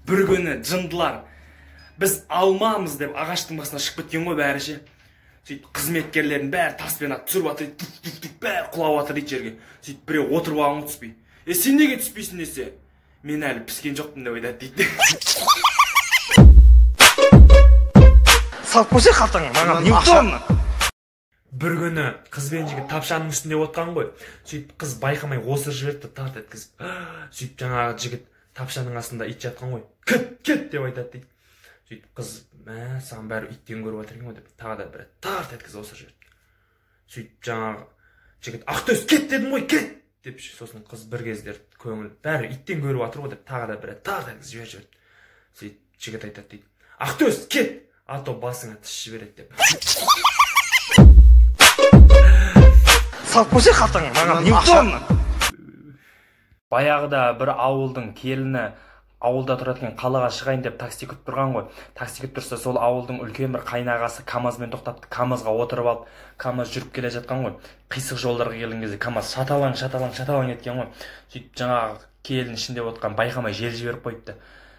Бір күні жындылар біз алмамыз деп ағаштың басына шығып кеткен ғой бәрі ше. Сөйтіп қызметкерлердің бәрі таспен атып түсіріп жатыр дейді, бәрі құлап жатыр дейді жерге. Сөйтіп біреу отырып алған түспей. Е, сен неге түспейсің десе, мен әлі піскен жоқпын деп айтады дейді. Салып қойсай қалтаңа, маған не удобно. Бір күні қыз бен жігіт тапшаның үстінде отқан ғой. Сөйтіп қыз байқамай осырып жіберді, тарт еткізіп. Сөйтіп жаңағы жігіт тапшаның астында ит жатқан ғой. Кет, кет деп айтады дейді. Сөйтіп қыз, мә, саған бәрі иттен көріп жатыр екен ғой деп тағы да бір тарт еткізіп осырып жіберді. Сөйтіп жаңағы жігіт, Ақтөс, кет дедім ғой, кет деп. Сосын қыз бір кездер көңіл бәрі иттен көріп жатыр ғой деп тағы да бір тарт еткізіп жіберді. Сөйтіп жігіт айтады дейді, Ақтөс, кет, а то басыңа тіс жібереді деп. Салып қойсай қалтаңа, маған не удобно. Баяғыда бір ауылдың келіні ауылда тұрады екен, қалаға шығайын деп такси күтіп тұрған ғой. Такси күтіп тұрса, сол ауылдың үлкен бір қайнағасы КамАЗбен тоқтапты. КамАЗға отырып алып, КамАЗ жүріп келе жатқан ғой. Қисық жолдарға келген кезде КамАЗ шаталаң, шаталаң, шаталаң еткен ғой. Сөйтіп жаңағы келін ішінде отқан байқамай жел жіберіп қойыпты.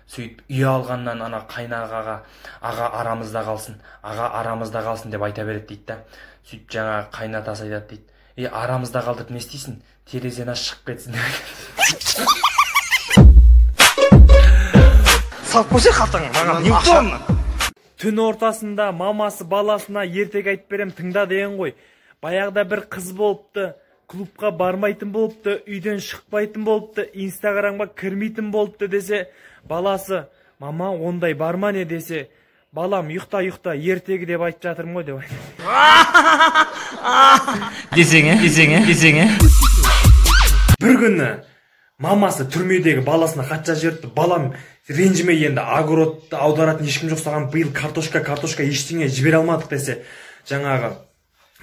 Сөйтіп үй алғаннан ана қайнағаға, аға арамызда қалсын, аға арамызда қалсын деп айта береді дейді да. Сөйтіп жаңағы қайнатасы айтады дейді, е, арамызда қалдырып не істейсің, терезені аш шығып кетсін деп. Салып қойсай қалтаңа, маған не удобно. Түн ортасында мамасы баласына ертегі айтып берем, тыңда деген ғой. Баяғыда бір қыз болыпты, клубқа бармайтын болыпты, үйден шықпайтын болыпты, инстаграмға кірмейтін болыпты десе, баласы, мама, ондай бар ма не десе, балам, ұйықта, ұйықта, ертегі деп айтып жатырмын ғой деп айтады. Десең, десең, десең. Бір күні мамасы түрмедегі баласына хат жазып жіберіпті. Балам, ренжіме енді, огородты аударатын ешкім жоқ, саған биыл картошка, картошка ештеңе жібере алмадық десе, жаңағы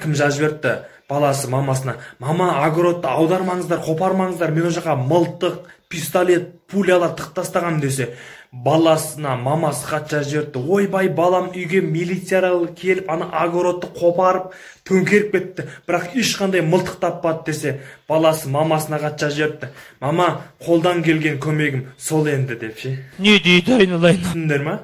кім жазып жіберіпті, баласы мамасына, мама, огородты аудармаңыздар, қопармаңыздар, мен ол жаққа мылтық, пистолет, пулялар тығып тастағанмын десе, баласына мамасы хат жазып жіберіпті. Ойбай, балам, үйге милициялар келіп, ана огородты қопарып, төңкеріп кетті, бірақ ешқандай мылтық таппады десе, баласы мамасына хат жазып жіберіпті. Мама, қолдан келген көмегім сол енді деп ше. Не дейді айналайын? Түсіндіңдер ма?